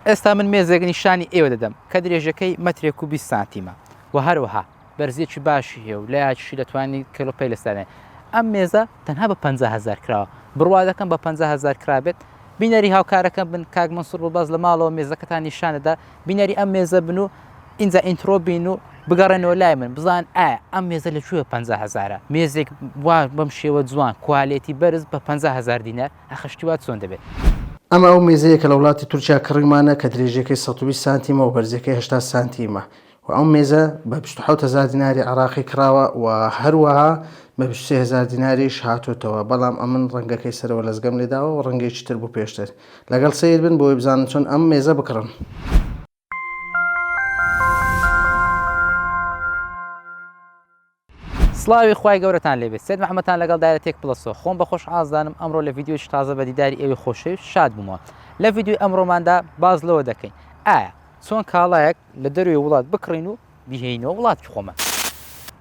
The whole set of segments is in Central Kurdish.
ئێستا من مێزێک نیشانی ئێوە دەدەم کە درێژەکەی مەترێک و 20 سانتیمە و هەروەها بەرزیەکی باشی هەیە و لایەکیشی دەتوانی کەلوپەی لەسەر دانێی. ئەم مێزە تەنها بە 50 هەزار کراوە. بڕوا دەکەم بە 50 هەزار کرابێت. بینەری هاوکارەکەم بن کاک مەنسوور بڵباز لە ماڵەوە مێزەکەتان نیشان دەدا. بینەری ئەم مێزە بن و ئینجا intro بین و بگەڕێنەوە لای من بزان ئایا ئەم مێزە لە کوێ 50 هەزارە مێزێک وا بەم شێوە جوان quality بەرز بە 50 هەزار دینار ئەخە شتی وا چۆن دەبێت؟ ئەمە ئەو مێزەیە کە لە وڵاتی تورکیا کڕیومانە کە درێژیەکەی 120 سانتیمە و بەرزیەکەی 80 سانتیمە و ئەم مێزە بە 27 هەزار دیناری عێراقی کڕاوە و هەروەها بە 23 هەزار دیناریش هاتۆتەوە بەڵام ئەمن ڕەنگەکەی سەرەوە لەزگەم لێداوە و ڕەنگێکی تر بوو پێشتر لەگەڵ سەیر بن بۆی بزانن چۆن ئەم مێزە بکڕن. سڵاوی خوای گەورەتان لێبێت سێت محەممەتان لەگەڵ دایرە تێک پڵەسەوە خۆم بە خۆش ئازانم ئەمڕۆ لە ڤیددیوش تازە بە دیداری ئێوەی خۆشەویست شاد بوومەوە لە ڤیددیوی ئەمڕۆماندا باز لەوە دەکەین ئایا چۆن کاڵایەک لە دەروی وڵات بکڕین و بیهێینەوە وڵاتی خۆمان.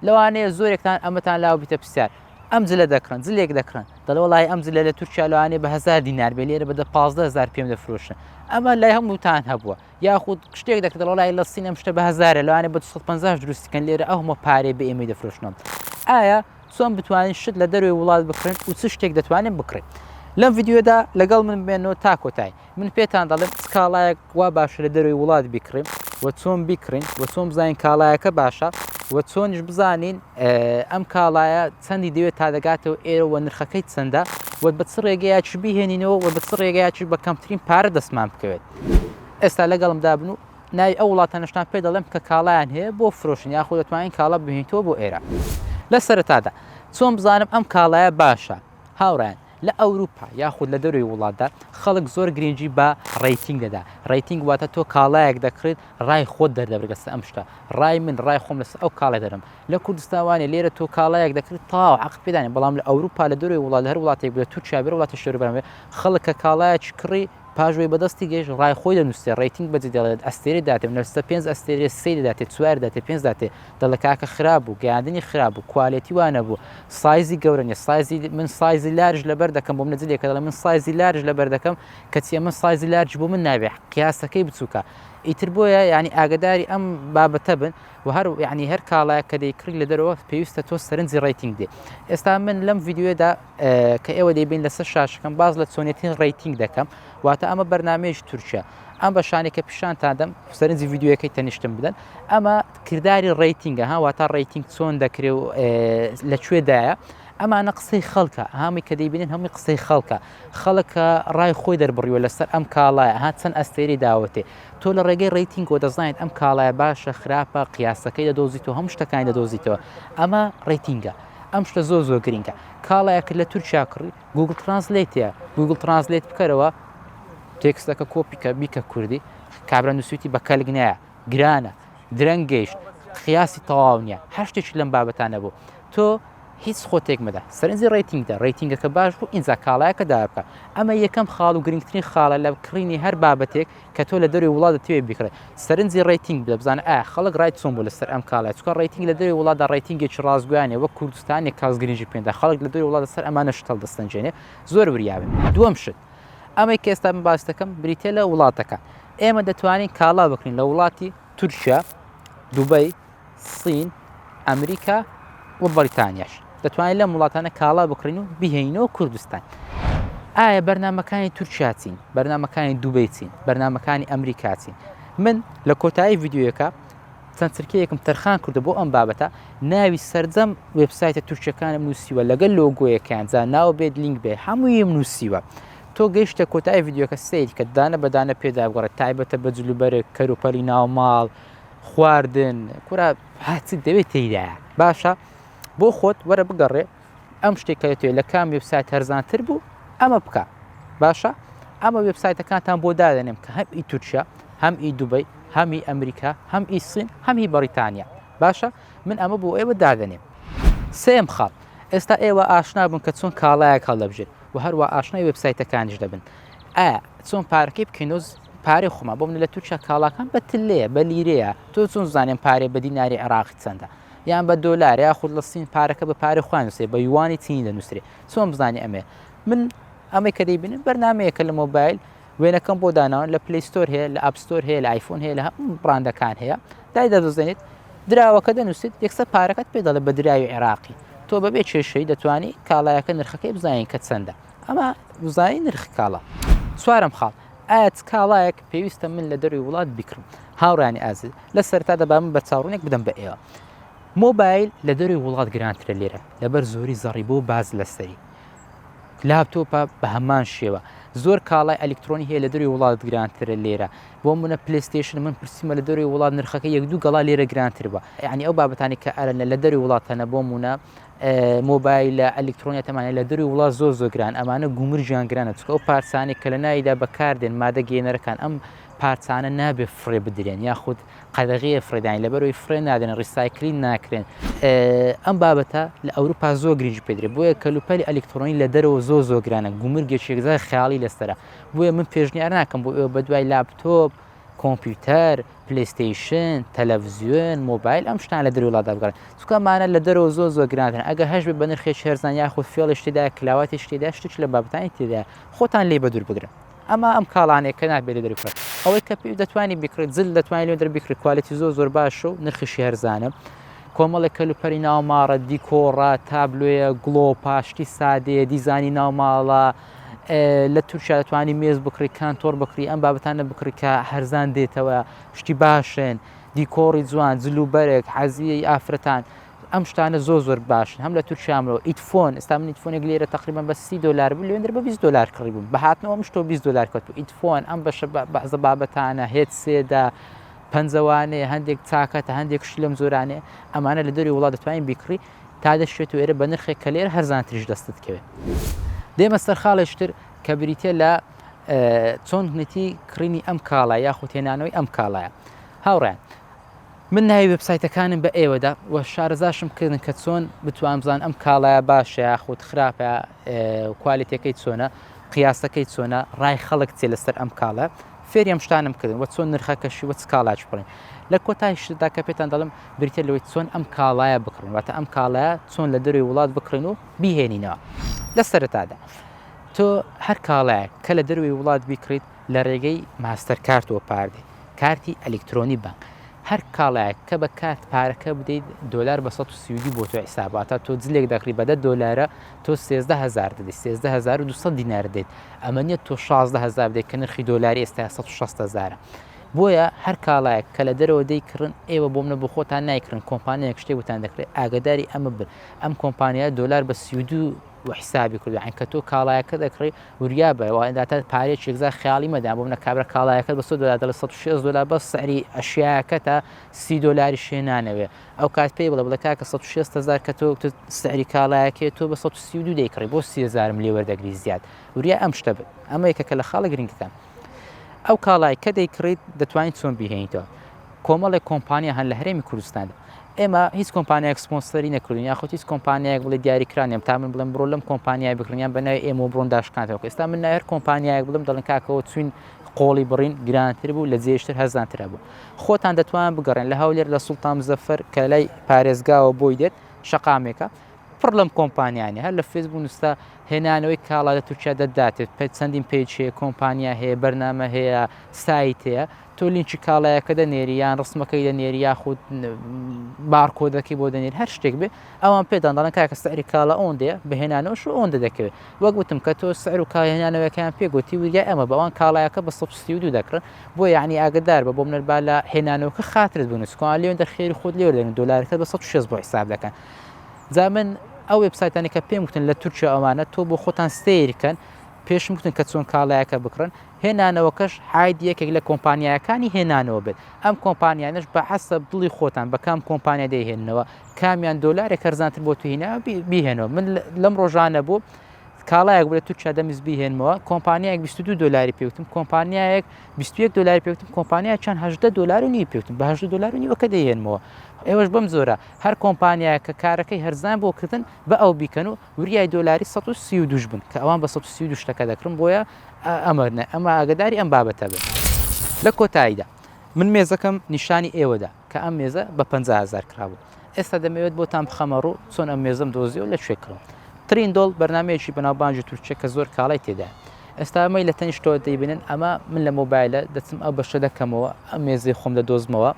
لەوانەیە زۆرێکتان ئەمەتان لاوە بیتە پرسیار ئەم جلە دەکڕن جلێک دەکڕن دەڵێ وەڵی ئەم جلە لە تورکیا لەوانەیە بە هزار دینار بێ لێرە بە دە 15 هزار پێم دەفرۆشن ئەمە لای هەمووتان هەبووە یاخود شتێک دەکرد وەڵی لە سین ئەم شتە بە هزارە لەوانەیە بە 250 دروستکەن لێرە ئەو هەموو پارەی بە ئێمەی دەفرۆشنەوە ئایا چۆن بتوانین شت لە دەروی وڵات بکڕین و چ شتێک دەتوانین بکڕین لەم ڤیدیۆدا لەگەڵ من بێنەوە تا کۆتایی من پێتان دەڵێم چ کاڵایەک وا باشە لە دەرەوەی وڵات بیکڕین و چۆن بیکڕین و چۆن بزانین کاڵایەکە باشە و چۆنیش بزانین ئەم کاڵایە چەندی دەوێت تا دەگاتەوە ئێرە و نرخەکەی چەندە و بە چ ڕێگەیەکی بیهێنینەوە و بە چ ڕێگەیەکی بە کەمترین پارە دەستمان بکەوێت ئێستا لەگەڵمدا بن و ناوی ئەو وڵاتانەشتان پێ دەڵێم کە کاڵایان هەیە بۆ فرۆشن یاخود دەتوانین کاڵا بهێنیتەوە بۆ ئێرە لە سەرەتادا چۆن بزانم ئەم کاڵایە باشە هاوڕیان لە ئەوروپا یاخود لە دەرەوەی وڵاتدا خەڵک زۆر گرنگی بە rating دەدا، rating واتە تۆ کاڵایەک دەکڕیت ڕای خۆت دەردەبڕیت لەسەر ئەم شتە، ڕای من ڕای خۆم لەسەر ئەو کاڵای دەرم. لە کوردستان وانیە لێرە تۆ کاڵایەک دەکڕیت تەواو عەقڵ پێدانێ، بەڵام لە ئەوروپا لە دەرەوەی وڵات لە هەر وڵاتێک بێت تورکیا بێت وڵاتی شەربان بێت خەڵک کە کاڵایەکی کڕی پاش وەی بەدەستی گەیشت ڕای خۆی دەنووسێ rating بەجێ دەڵێت ئەستێرەی داتێ نەرسە پێنج ئەستێرەیە سێی دەداتێ چوار دەداتێ پێنج داتێ دەڵێ کاکە خراپ بوو گەیاندنی خراپ بوو quality وا نەبوو سایزی گەورە نیە سایزی من سایزی large لەبەر دەکەم بۆ منە جلێکە دەڵێ من سایزی large لەبەر دەکەم کەچی ئەمە سایزی large بۆ من نابێ قیاسەکەی بچووکە ئیتر بۆیە یعنی ئاگداری ئەم بابەتە بن و هەر یعنی هەر کاڵایەک کە دەیکڕی لە دەرەوە پێویستە تۆ سەرنجی rating دێ ئێستا من لەم ڤیدیۆدا کە ئێوە دەیبین لەسەر شاشەکەم باز لە چۆنێتی rating دەکەم واتە ئەمە بەرنمەیەکی تورکیا ئەم بەشانێک کە پیشانتان دەم سەرنجی ڤیدیۆیەکەی تەنیشتم بدەن ئەمە کرداری rating ە ها واتە rating چۆن دەکرێ و لە کوێدایە ئەمانە قسەی خەڵکە هامی کە دەیبینن هەمووی قسەی خەڵکە خەڵکە ڕای خۆی دەربڕیوە لەسەر ئەم کاڵایە ها چەند ئەستێری داوەتێ تۆ لە ڕێگەی rating ەوە دەزانیت ئەم کاڵایە باشە خراپە قیاسەکەی دەدۆزیتەوە هەموو شتەکانی دەدۆزیتەوە ئەمە rating ە ئەم شتە زۆر زۆر گرینگە کاڵایەکت لە تورکیا کڕی Google Translate ە Google Translate بکەرەوە تێکستەکە کۆپی کە بیکە کوردی کابرا نووسیوتی بە کەلک نایە گرانە درەنگ گەیشت قیاسی تەواو نییە هەر شتێکی لەم بابەتانە بوو تۆ هیچ خۆتێک مەدە سەرنجی rating دە rating ەکە باش بوو ئینجا کاڵایەکە دابکە ئەمە یەکەم خاڵ و گرنگترین خاڵە لە کڕینی هەر بابەتێک کە تۆ لە دەروی وڵات دەتەوێت بیکڕێت سەرنجی rating بدە بزانە ئایا خەڵک ڕای چۆن بوو لەسەر ئەم کاڵای چونکە rating لە دەروی وڵاتدا rating ێکی ڕاستگویانە وەک کوردستانێک کاس گرنگی پێندا خەڵک لە دەروی وڵات لەسەر ئەمانە شت هەڵدەستەنجێنێ زۆر وریابن دووەم شت ئەمەی کە ئێستا من باس دەکەم بریتە لە وڵاتەکان ئێمە دەتوانین کاڵا بکرین لە وڵاتی تورکیا دوبەی سین، ئەمریکا و بەریتانیاش دەتوانین لەم وڵاتانە کاڵا بکڕین و بیهێنینەوە کوردستان. ئایا بەرنامەکانی تورکیا چین؟ بەرنامەکانی دوبەی چین؟ بەرنامەکانی ئەمریکا چین؟ من لە کۆتایی ڤیدیۆیەکە چەند چرکەیەکم تەرخان کردو بۆ ئەم بابەتە ناوی سەرجەم وێبسایتە تورکیەکانم نووسیوە لەگەل لۆگۆیەکەیان جا ناو بێت لینک بێ هەموویم نووسیوە تۆ گەیشتە کۆتایی ڤیدیۆکە سەیر کە دانە بە دانە پێدا بگەڕێ تایبەتە بە جلوبەرگ کەروپەلی ناوماڵ خواردن کورە هەرچی دەوێت تێیدایە باشە بۆ خۆت وەرە بگەڕێ ئەم شتێک کە دەتەوێت لە کام وێبسایت هەرزانتر بوو ئەمە بکە باشە ئەمە وێبسایتەکانتان بۆ دادەنێم کە هەم ئی تورکیا هەم ئی دوبەی هەم ئی ئەمریکا هەم ئی سین هەم هی بەریتانیا باشە من ئەمە بۆ ئێوە دادەنێم سێم خاڵ ئێستا ئێوە ئاشنا بوون کە چۆن کاڵایەک هەڵدەبژێت و هەروە ئاشنای وێبسایتەکانیش دەبن ئایا چۆن پارەکەی بکەین و پارەی خۆمان بۆ من لە تورکیا کاڵاکان بە تلەیە بە لیرەیە تۆ چۆن زانێن پارەی بە دیناری عێراقی چەندە یان بە دۆلار یاخود لە سین پارەکە بە پارەی خۆیان نووسێ بە یوانی چینی دەنووسرێ چۆن بزانانی ئەمێ من ئەمەی کە دەیبینن بەرنمەیەکە لە مۆبایل. وێنەکەم بۆ داناون لە Play Store هەیە لە App Store هەیە لە ئایفۆن هەیە لە هەموو بڕاندەکان هەیە دای دەدۆزێنیت دراوەکە دەنووسیت یەکسەر پارەکەت پێ دەڵێ بە دراوی عێراقی تۆ بەبێ کێشەی دەتوانی کاڵایەکە نرخەکەی بزانین کە چەندە ئەمە بزانین نرخ کاڵا. چوارەم خاڵ، ئایا چ کاڵایەک پێویستە من لە دەروی وڵات بیکڕم؟ هاوڕێیانی ئازیز لە سەرەتادا با من بەرچاوڕوونێک بدەم بە ئێوە. مۆبایل لە دەروی وڵات گرانترە لێرە لەبەر زۆری زەڕیبە و باج لەسەری. لاپتۆپە بە هەمان شێوە. زۆر کاڵای ئەلیکترۆنی هەیە لە دەروی وڵات گرانترە لێرە. بۆ منە PlayStation من پرسیمە لە دەروی وڵات نرخەکە یەک دوو گەڵا لێرە گرانتر بووە. یعنی ئەو بابەتانی کە ئەرەنە لە دەروی وڵات هەنە بۆ منە مۆبایلە ئەلیکترۆنیات ئەمانە لە دەروی وڵات زۆر زۆر گران ئەمانە گومرگیان گرانە چونکە ئەو پارچانەی کە لە ناویدا بەکاردێن مادە گەیەنەرەکان ئەم پارچانە نابێ فڕێ بدرێن یاخود قەدەغەیە فڕێدانی لەبەرەوەی فڕێ نادرێن recycling ناکرێن ئەم بابەتە لە ئەوروپا زۆر گرنگی پێدرێت بۆیە کەلوپەلی ئەلیکترۆنی لە دەرەوە زۆر زۆر گرانە گومرگێکی یەکجار خەیاڵی لەسەرە بۆیە من پێشنیار ناکەم بۆ ئێوە بەدوای لاپتۆپ کۆمپیوتەر، PlayStation، تەلەفزیۆن، مۆبایل ئەم شتانە لە دەرەوەی وڵاتدا بگەڕێن چونکە ئەمانە لە دەرەوە زۆر زۆر گرانترن ئەگەر هەش بێت بە نرخێکی هەرزان یاخود فێڵێکی تێدایە کلاواتێکی تێدایە شتێکی لە بابەتانی تێدایە خۆتان لێی بەدوور بگرن ئەمە ئەم کاڵانەیە کە نابێت لە دەرەوە بکڕێت ئەوەی کە پێ دەتوانی بکڕیت جل دەتوانیت لێ دەر بکڕی quality زۆر زۆر باشە و نرخیشی هەرزانە کۆمەڵێک کەلوپەلی ناوماڵە دیکۆڕە تابلۆیە گڵۆپە شتی سادەیە دیزانی ناوماڵە لە تورکیا دەتوانی مێز بکڕی کانتۆر بکڕی ئەم بابەتانە بکڕی کە هەرزان دێتەوە شتی باشن دیکۆڕی جوان جل و بەرگ حەزیەی ئافرەتان ئەم شتانە زۆر زۆر باشن هەم لە تورکیا ئەمرۆ ئیتفۆن ئێستا من ئیتفۆنێک لێرە تقریبا بە 30 دلار بوو لێندر بە 20 دلار کڕی بووم بە هاتنەوە مشتۆ 20 دلار کەوت بوو ئیتفۆن ئەم بەشە بەعزە بابەتانە هێدسێدا پەنجەوانەیە هەندێک چاکەتە هەندێک شت لەم زۆرانەیە ئەمانە لە دەری وڵات دەتوانین بیکڕی تا دەشێت و ئێرە بە نرخێک کە لێرە هەرزانتریش دەستت کەوێت. دێمە سەر خاڵێکی تر کە بریتە لە چۆنێتی کڕینی ئەم کاڵا یاخود هێنانەوەی ئەم کاڵایە. هاوڕێیان من ناوی وێبسایتەکانم بە ئێوەدا و شارەزاشم کردن کە چۆن بتوان بزان ئەم کاڵایە باشە یاخود خراپە quality ەکەی چۆنە قیاسەکەی چۆنە ڕای خەڵک چێ لەسەر ئەم کاڵە فێری ئەم شتانم کردن وە چۆن نرخەکەشی وە چ کاڵاکی بکڕین لە کۆتایی شتدا کە پێتان دەڵێم بریتە لەوەی چۆن ئەم کاڵایە بکڕین واتە ئەم کاڵایە چۆن لە دەروی وڵات بکڕین و بیهێنینەوە لە سەرەتادا تۆ هەر کاڵایەک کە لە دەروی وڵات بیکڕیت لە ڕێگەی ماستەر کارتەوە پاردێ کارتی ئەلیکترۆنی بانک هەر کاڵایەک کە بە کارت پارەکە بدەیت دۆلار بە 132 بۆ تۆ حساب واتە تۆ جلێک دەکڕی بە 10 دۆلارە تۆ 13000 دەدەیت 13200 دینار دەیت ئەمە نیە تۆ 16000 بدەیت کە نرخی دۆلاری ئێستا 160 هەزارە بۆیە هەر کاڵایەک کە لە دەرەوە دەیکڕن ئێوە بۆ منە بۆ خۆتان نایکڕن کۆمپانیایەک شتێک بۆتان دەکڕێت ئاگاداری ئەمە بن ئەم کۆمپانیا دۆلار بە 32 و حسابی کردو یانی کە تۆ کاڵایەکە دەکڕی وریا بە واداتە پارێکی یەکجار خیاڵی مەدا بۆ منە کابرا کاڵایەکەت بە 100 دۆلار دەڵێ 160 دۆلار بەس سعری ئەشیاکەتە 30 دۆلاری شێنانەوێ ئەو کات پێی بڵێ بڵێ کاکە 160 هزار کە تۆ سعری کاڵایەکەی تۆ بە 132 دەیکڕی بۆ 30 هزارم لێ وەردەگری زیاد وریا ئەم شتە بن ئەمە یەکێکە لە خاڵە گرنگەکان ئەو کاڵای کە دەیکڕیت دەتوانیت چۆن بیهێنیتەوە کۆمەڵێک کۆمپانیا هەن لە هەرێمی کوردستاندا ئێمە هیچ کۆمپانیایەک سپۆنسەری نەکردین یاخود هیچ کۆمپانیایەک بڵێ دیاریکرانیم تا من بڵێم بڕۆ لەم کۆمپانیای بکڕن یان بە ناوی ئێمە بڕۆن داشکانتەوە ئێستا من ناوی هەر کۆمپانیایەک بڵێم دەڵێن کاکەوە چوین قۆڵی بڕین گرانتر بوو لە جێشتر هەرزانترە بوو خۆتان دەتوان بگەڕێن لە هەولێر لە سوڵتان مزەفەر کە لای پارێزگاوە بۆی دێت شەقامێکە پڕ لەم کۆمپانیانە هەر لە فێسبوک نووستا هێنانەوەی کاڵا لە تورکیا دەداتێت پێ چەندین page هەیە کۆمپانیا هەیە بەرنامە هەیە سایت هەیە تۆ لینکی کاڵایەکە دەنێری یان ڕسمەکەی دەنێری یاخود بارکۆدەکەی بۆ دەنێری هەر شتێک بێ ئەوان پێدان دەڵێن کاکە سعری کاڵا ئەوەندەیە بەهێنانەوەش ئەوەندە دەکەوێت وەک وتم کە تۆ سعر و کاهێنانەوەکەیان پێ گوتی وریای ئەمە بەوان کاڵایەکە بە 132 دەکڕن بۆ یعنی ئاگدار بە بۆ منەر با لە هێنانەوەکە خاترت بوون چکان لێن دەرخێری خۆت لێ دەن دۆلارەکە بە 160 بۆ حساب دەکەن جا من ئەو وێبسایتانەی کە پێم گوتن لە تورکیا ئەوانە تۆ بۆ خۆتان سەیر کەن پێشم گوتن کە چۆن کاڵایەکە بکڕن هێنانەوەکەش عاید یەکێک لە کۆمپانیایەکانی هێنانەوە بێت ئەم کۆمپانیانەش بە حەسەب دڵی خۆتان بە کام کۆمپانیا دەیهێننەوە کامیان دۆلارێک هەرزانتر بۆ تو هینا بیهێنەوە من لەم ڕۆژانە بوو کاڵایەک بوو لە تورکیا دەمویست بیهێنمەوە کۆمپانیایەک 22 دۆلاری پێوتم کۆمپانیایەک 21 دۆلاری پێوتم کۆمپانیای چەند 18 دۆلار و نیو پێوتم بە 18 دۆلار و نیوەکە دەیهێنمەوە ئێوەش بەم زۆرە هەر کۆمپانیایەک کە کارەکەی هەرزان بۆ کردن بە ئەو بیکەن و وریای دۆلاری 132 بن کە ئەوان بە 132 شتەکە دەکڕن بۆیە ئەمە ئەمە ئاگداری ئەم بابەتە بن لە کۆتاییدا من مێزەکەم نیشانی ئێوەدا کە ئەم مێزە بە 50 هەزار کرابوو ئێستا دەمەوێت بۆتان بخەمە ڕوو چۆن ئەم مێزەم دۆزیەوە لە کوێ کڕم Trendyol بەرنمەیەکی بەناوبانگی تورکیە کە زۆر کاڵای تێدایە. ئێستا ئەمەی لە تەنیشتەوە دەیبینن ئەمە من لە مۆبایلە دەچم ئەو بەشە دەکەمەوە ئەم مێزەی خۆم دەدۆزمەوە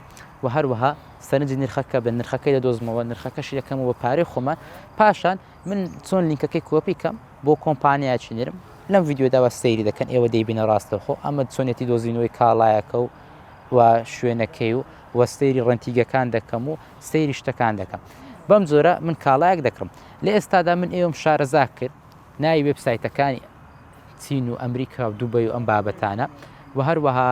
و هەروەها سەرنجی نرخەکە بە نرخەکەی دەدۆزمەوە نرخەکەشی دەکەمەوە بە پارەی خۆمان پاشان من چۆن لینکەکەی کۆپی کەم بۆ کۆمپانیایەکی نرم لەم ڤیدیۆدا وە سەیری دەکەن ئێوە دەیبینە ڕاستەوخۆ ئەمە چۆنیەتی دۆزینەوەی کاڵایەکە و و شوێنەکەی و وە سەیری rating ەکان دەکەم و سەیری شتەکان دەکەم بەم جۆرە من کاڵایەک دەکڕم لە ئێستادا من ئێوەم شارەزا کرد ناوی وێبسایتەکانی چین و ئەمریکا و دوبەی و ئەم بابەتانە و هەروەها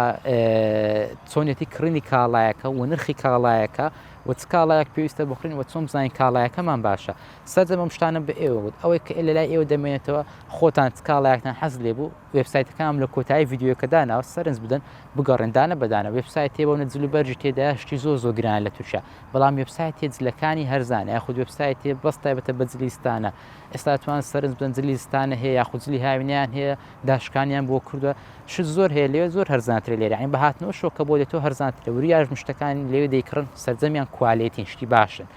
چۆنیەتی کڕینی کاڵایەکە و نرخی کاڵایەکە و چ کاڵایەک پێویستە بخڕین و چۆن بزانین کاڵایەکەمان باشە سەرجەم ئەم شتانە بە ئێوە وت ئەوەی کە لە لای ئێوە دەمێنێتەوە خۆتان چ کاڵایەکتان حەز لێ بوو وێبسایتەکانم لە کۆتایی ڤیدیۆکە داناوە سەرنج بدەن بگەڕێن دانە بەدانە وێبسایت تێ بەونە جل و بەرگی تێدایە شتی زۆر زۆر گران لە تورکیا بەڵام وێبسایت تێ جلەکانی هەرزانە یاخود وێبسایت تێ بەس تایبەتە بە جلی ستانە ئێستا توان سەرنج بدەن جلی زستانە هەیە یاخود جلی هاوینیان هەیە داشکانیان بۆ کردووە شت زۆر هەیە لێ زۆر هەرزانترە لێرە یعنی بە هاتنەوە شۆکە بۆ دێتەوە هەرزانترە وریاش مشتەکان لێ دەیکڕن سەرجەمیان quality ن شتی باشن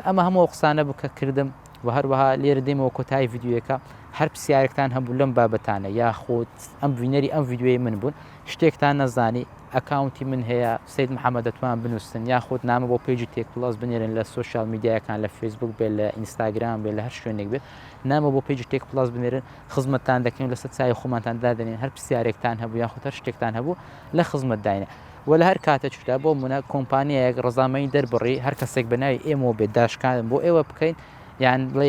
ئەمە هەموو قسانە بوو کە کردم و هەروەها لێرە دێمەوە کۆتایی ڤیدیۆیەکە هەر پرسیارێکتان هەبوو لەم بابەتانە یاخود ئەم بینەری ئەم ڤیدیۆی من بوون شتێکتان نەزانی account ی من هەیە سید محەممەد دەتوان بنووسن یاخود نامە بۆ page ی تێک پڵەس بنێرن لە social media کان لە فەیسبوک بێت لە ئینستاگرام بێت لە هەر شوێنێک بێت نامە بۆ page ی تێک پڵەس بنێرن خزمەتتان دەکەین لەسەر چاوی خۆمانتان دادەنێن هەر پرسیارێکتان هەبوو یاخود هەر شتێکتان هەبوو لە خزمەتداینە وە لە هەر کاتێکیشدا بۆ نمونە کۆمپانیایەک ڕەزامەنی دەربڕی هەر کەسێک بە ناوی ئێمەوە بێت داشکاندن بۆ ئێوە بکەین یان بڵێ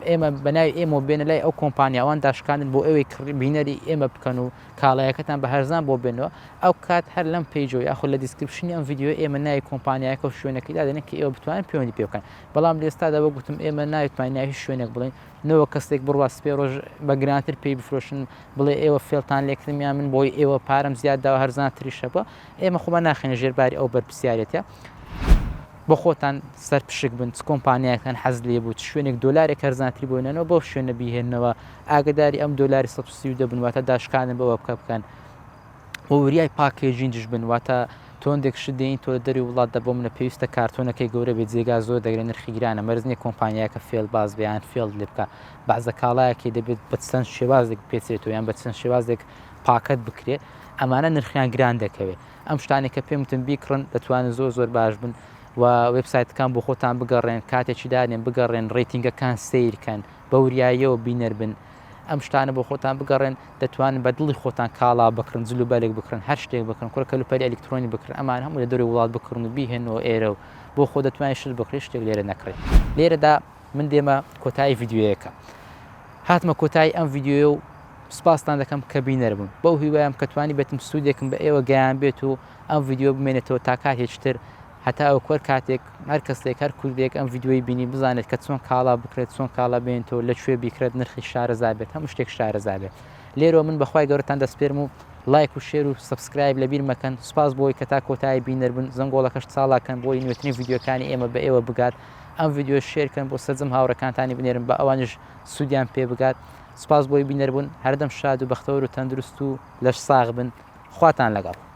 ئێمە بە ناوی ئێمەوە بێنە لای ئەو کۆمپانیاوان داشکاندن بۆ ئێوەی بینەری ئێمە بکەن و کاڵایەکەتان بە هەرزان بۆ بێنەوە ئەو کات هەر لەم page و یاخود لە description ی ئەم ڤیدیۆ ئێمە ناوی کۆمپانیایەکە و شوێنەکەی دادەنێن کە ئێوە بتوانن پەیوەندی پێ بکەن بەڵام لە ئێستادا وەک گوتم ئێمە نایتوانین ناوی هیچ شوێنێک بڵێین نەوەک کەسێک بڕوا سپێ ڕۆژ بە گرانتر پێی بفرۆشن بڵێ ئێوە فێڵتان لێکردم یان من بۆی ئێوە پارەم زیاد داوە هەرزانتریش هەبووە ئێمە خۆمان ناخەینە ژێر باری ئەو بەرپرسیارێتە بۆ خۆتان سەر پشک بن چ کۆمپانیایەکتان حەز لێ بوو چ شوێنێک دۆلارێک هەرزانتری بۆ نەنەوە بەو شوێنە بیهێنەوە ئاگداری ئەم دۆلاری 130 دەبن واتە داشکانن بەوە بکە بکەن و وریای packaging ش بن واتە تۆندێک شت دێنی تۆ لە دەری وڵاتدا بۆ منە پێویستە کارتۆنەکەی گەورە بێت جێگا زۆر دەگرێت نرخی گرانە مەرج نییە کۆمپانیاکە فێڵ باز بێ یان فێڵ لێ بکە بەعزە کاڵایەکی دەبێت بە چەند شێوازێک بپێچرێتەوە یان بە چەند شێوازێک پاکەت بکرێت ئەمانە نرخیان گران دەکەوێت ئەم شتانێک کە پێم وتن بیکڕن دەتوانن زۆر زۆر باش بن و وێبسایتەکان بۆ خۆتان بگەڕێن کاتێکی دانێن بگەڕێن rating ەکان سەیرکەن بە وریاییەوە بینەر بن ئەم شتانە بۆ خۆتان بگەڕێن دەتوانن بە دڵی خۆتان کاڵا بکڕن جل و بەرگ بکڕن هەر شتێک بکڕن کوڕە کەلوپەلی ئەلیکترۆنی بکڕن ئەمان هەموو لە دەرەوەی وڵات بکڕن و بیهێنەوە ئێرە و بۆ خۆ دەتوانین شت بکڕی شتێک لێرە نەکڕی لێرەدا من دێمە کۆتایی ڤیدیۆیەکە هاتمە کۆتایی ئەم ڤیدیۆیە و سپاستان دەکەم کە بینەر بوون بەو هیوایم کە توانی بێتم سوودێکم بە ئێوە گەیان بێت و ئەم ڤیدیۆ بمێنێتەوە تا کاتێکی تر هەتا ئەوکوەر کاتێک هەر کەسێک هەر کوردێک ئەم ڤیدیۆی بینی بزانێت کە چۆن کاڵا بکرێت چۆن کاڵا بێنێتەوە لە کوێ بیکرێت نرخی شارەزا بێت هەموو شتێک شارەزا بێت لێرەوە من بەخوای گەورەتان دەسپێرم و لایک و share و subscribe لەبیر مەکەن سوپاس بۆی کە تا کۆتایی بینەر بن زەنگۆڵەکەش چاڵاکەن بۆی نوێترین ڤیدیۆکانی ئێمە بە ئێوە بگات ئەم ڤیدیۆ share کەن بۆ سەرجەم هاوڕێکانتانی بنێرن بە ئەوانیش سوودیان پێ بگات سوپاس بۆی بینەر بوون هەردەم شاد و بەختەوەر و تەندروست و لەش ساغ بن خواتان لەگەڵ.